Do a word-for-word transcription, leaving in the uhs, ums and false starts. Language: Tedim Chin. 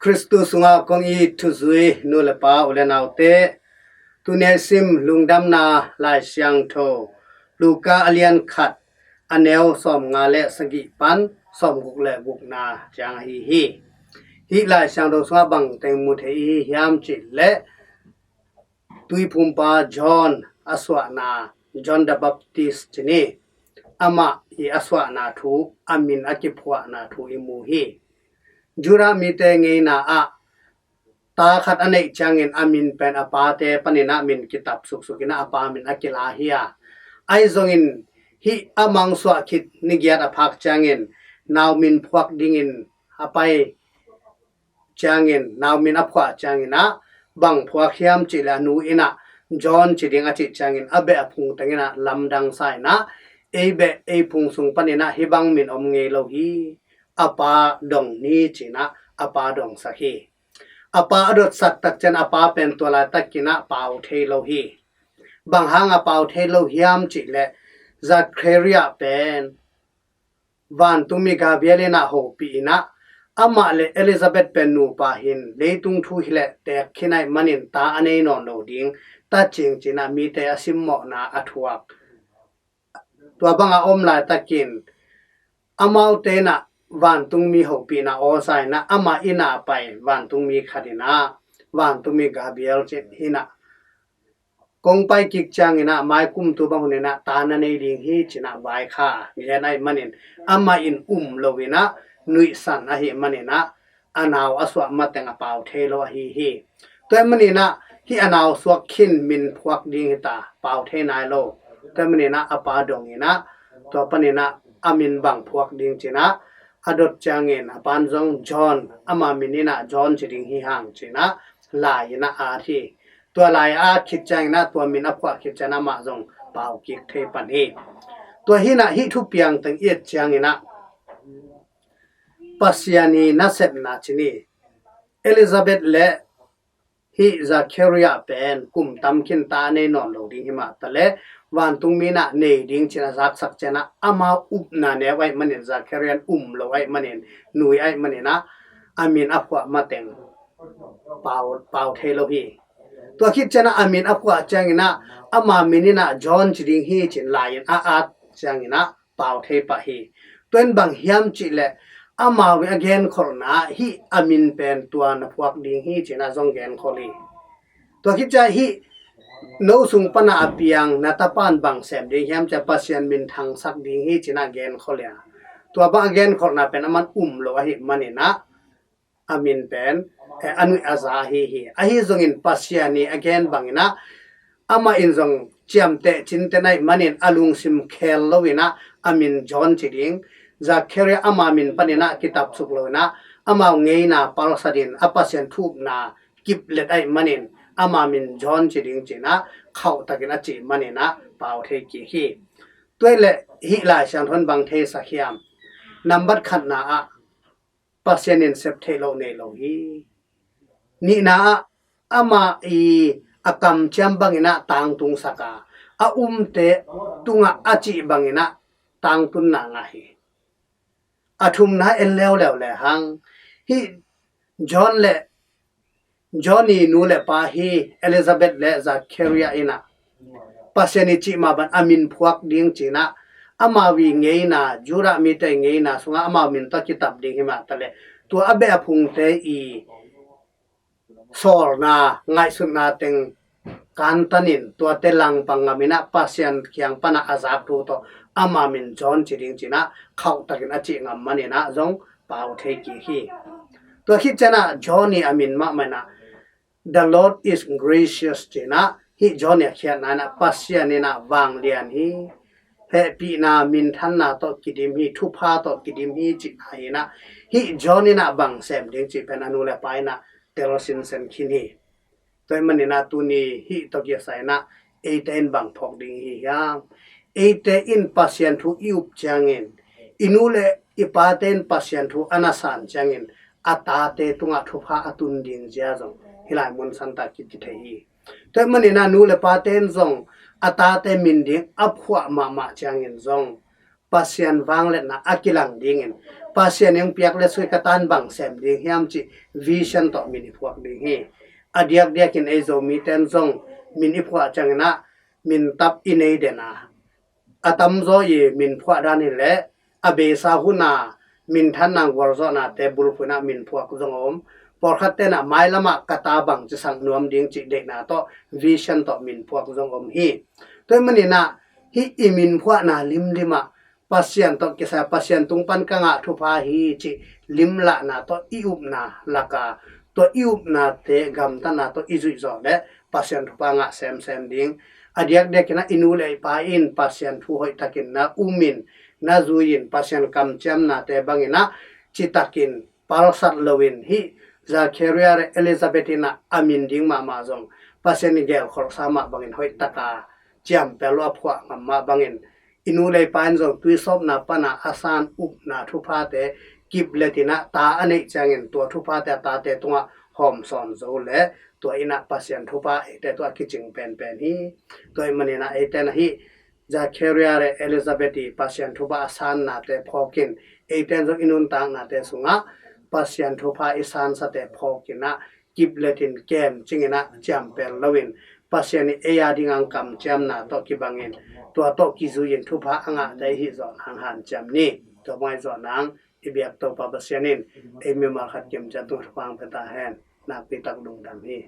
Khristu sungah kong it thuzui nu le pa, u le naute, tuni a sim Lungdamna Lai Siangtho, Luka a lian khat, a neu sawmnga le sagih pan sawmguk le gukna ciang ahi hi. Hih Lai Siangtho sungah bang teng mu thei i hi hiam cih leh, Tuiphumpa John a suahna, John the Baptist ci ni, amah i a suahna thu, a min a kiphuahna thu i mu hi. Judah mite ngeina ah ta khat a neih ciangin a min pen a pate panin ah min kitap suksuk in ah a pa min a kila hi a. Ahi zongin hih a mang suah khit ni giat a phak ciangin nau min phuak dingin a pai ciangin, nau min a phuah ciangin ah bang phuak hiam cih leh a nu in ah John ci ding a cih ciangin a beh a phung teng in ah lamdang sa in ah, ei beh ei phung sung panin ah hih bang min om ngei lo hi, a pa dong ni ci in ah a pa dongsak hi. A pa a dotsak tak ciang a pa pen tua laitakin ah pau thei lo hi. Bang hang a pau thei lo hiam cih leh, Zachariah pen vantungmi Gabriel in ah hopih in ah, amah le Elizabeth pen nupa hi in, leitung thu hi leh teek khin ahih manin ta a nei nawn lo ding, ta cing ci in ah mite a simmawhna a thuak. Tua bang a om laitakin amaute in ah vantungmi hopihna aw sa in ah, amah inn ah pai vantungmi khat in ah, vantungmi Gabriel ci hi in ah, kong pai kik ciangin ah maikum tu bang hun in ah ta na nei ding hi ci in ah vaikhak gen ahih manin, amah in um lo in ah nuihsan ahih manin ah a nau a suah mateng a pau thei lo ahi hi. Tua ahih manin ah hih a nau suak khin min phuak ding hi ta, pau thei nai lo. Tua ahih manin ah a pa dong in ah, tua panin ah a min bang phuak ding ci in ah a dot ciangin a pan zong John, ama min in ah John ci ding hi hang ci in ah lai in ah at hi. Tua lai a at khit ciangin ah, tua min a phuah khit ciangin ah amah zong pau kik thei pan hi. Tua hi in ah hih thupiang teng i et ciangin ah Pasian i nasepna ci ni, Elizabeth le hih Zachariah pen kum tam khin ta nei nawn lo ding hi mah ta leh, vantungmi in ah nei ding ci in a zaksak ciangin ah ama upna neu ahih manin, Zachariah in um lo ahih manin, nui ahih manin ah a min a phuah mateng pau, pau thei lo hi. Tua khit ciangin ah a min a phuah ciangin ah ama min in ah John ci ding hi ci in lai in a at ciangin ah pau thei pah hi. Tua in bang hiam cih leh, amau in a genkholhna ah hih a min pen tua na phuak ding hi ci in ah zong genkholh hi. Tua khit ciang hih no sung pan a piang na tapa in bang sem ding hiam cih leh Pasian min thangsak ding hi ci in ah genkholh hi a. Tua bang a genkholhna pen aman um lo ahih manin ah a min pen, eh, a nuih a za ahi hi. Ahi zongin Pasian i a gen bangin ah, amah in zong ciamteh cinte na hih manin a lungsim khel lo in ah a min John ci ding, Zachariah ama min panin ah kitapsuk lo in ah, amau ngeina palsat in a Pasian thu upna kip let ahih manin ama min John ci ding ci in ah khauhtakin a cih manin ah pau thei kik hi. Tua hi leh hih Lai Siangtho in bang theisak hiam? Nambat khatna ah, Pasian in sep theih loh nei lo hi. Nihna ah, amah i a kamciam bangin ah tangtungsak a, a umte tungah a cih bangin ah tangtunna ngah hi. A thumna en leuleu lehang, hih John le John i nu le pa hi Elizabeth le Zachariah in ah Pasian i cih mah bang a min phuak ding ci in ah, amau i ngeina, Judah mite i ngeina sungah amau min tawh kitap ding hi mah ta leh, tua a beh a phungte i sawlna, ngaihsutna teng kantanin, tuate langpang ngam in ah Pasian kiang pan ah a zak thu tawh ama min John ci ding ci in ah khauhtakin a cih ngam manin ah zong pau thei kik hi. Tua khit ciang ah John i a min mahmah in ah, "The Lord is gracious," ci in ah, hih John i a khiatna in ah Pasian in ah vanglian hi, hehpihna, minthanna tawh kidim hi, thupha tawh kidim hi cihna hi in ah, hih John in ah bang sem ding cih pen a nu le pa in ah tel sinsen khin hi. Tua ahih manin ah tuni hih tawh kisai in ah eite in bang phawk ding i hi hiam? Eite in Pasian thu i up ciangin, i nu le i pate in Pasian thu a na san ciangin, a tate tungah thupha a tun ding zia zong hih lai mun santa kik kithei hi. Tua ahih manin ah nu le pate in zong a tate min ding a phuah mahmah ciangin zong Pasian vangliatna a kilang dingin, Pasian in piak le sui ka tan bang sem ding hiam cih vision tawh min i phuak ding hi. A diakdiakin ei Zomite in zong min i phuah ciangin ah min tap i nei den a, a tamzaw i min phuah dan hi leh a beisa hun a minthanna gualzawhnate bulphuh in ah min phuak zong om. Pawlkhatte in ah mailam ah ka ta bang ci sak nuam ding cih deihna tawh vision tawh min phuak zong om hi. Tua ahih manin ah hih i min phuahna limlim ah Pasian tawh kisai, Pasian tung pan ka ngah thupha hi cih limlahna tawh i upna lak a, tua i upnate gamtatna tawh i zuih zawh leh Pasian thupha ngah semsem ding. A diakdiakin ah i nu le i pa in Pasian thu hoihtakin na um in, na zui in, Pasian kamciamnate bangin ah citakin palsat loin, hih Zakaria le Elizabeth in ah a min ding mahmah zong Pasian i gelkholhsa mah bangin hoihtaka ciampel lo a phuah ngam mah bangin, i nu le i pa in zong tuisawpna pan a a san upna thuphate kiplet in ah ta a neih ciangin tua thuphate a tate tungah hawmsawn zo leh tua in ah Pasian thupha eite tungah kicing penpen hi. Tua ahih manin ah eite in ah hih Zakaria le Elizabeth i Pasian thupha a sannate phawkin, eite in zong i nuntaknate sungah Pasian thupha i sansate phawkin ah kipletin kemcingin ah ciampel loin, Pasian i ei a dingin kamciamna tawh kibangin, tua tawh kizuiin thupha a ngahte i hih zawh nang hanciam ni. Tua bang i zawh nang i biak Topa Pasian in ei mimal khat kimciat tungah thupha hong pia ta hen. Nakpi tak lungdam hi.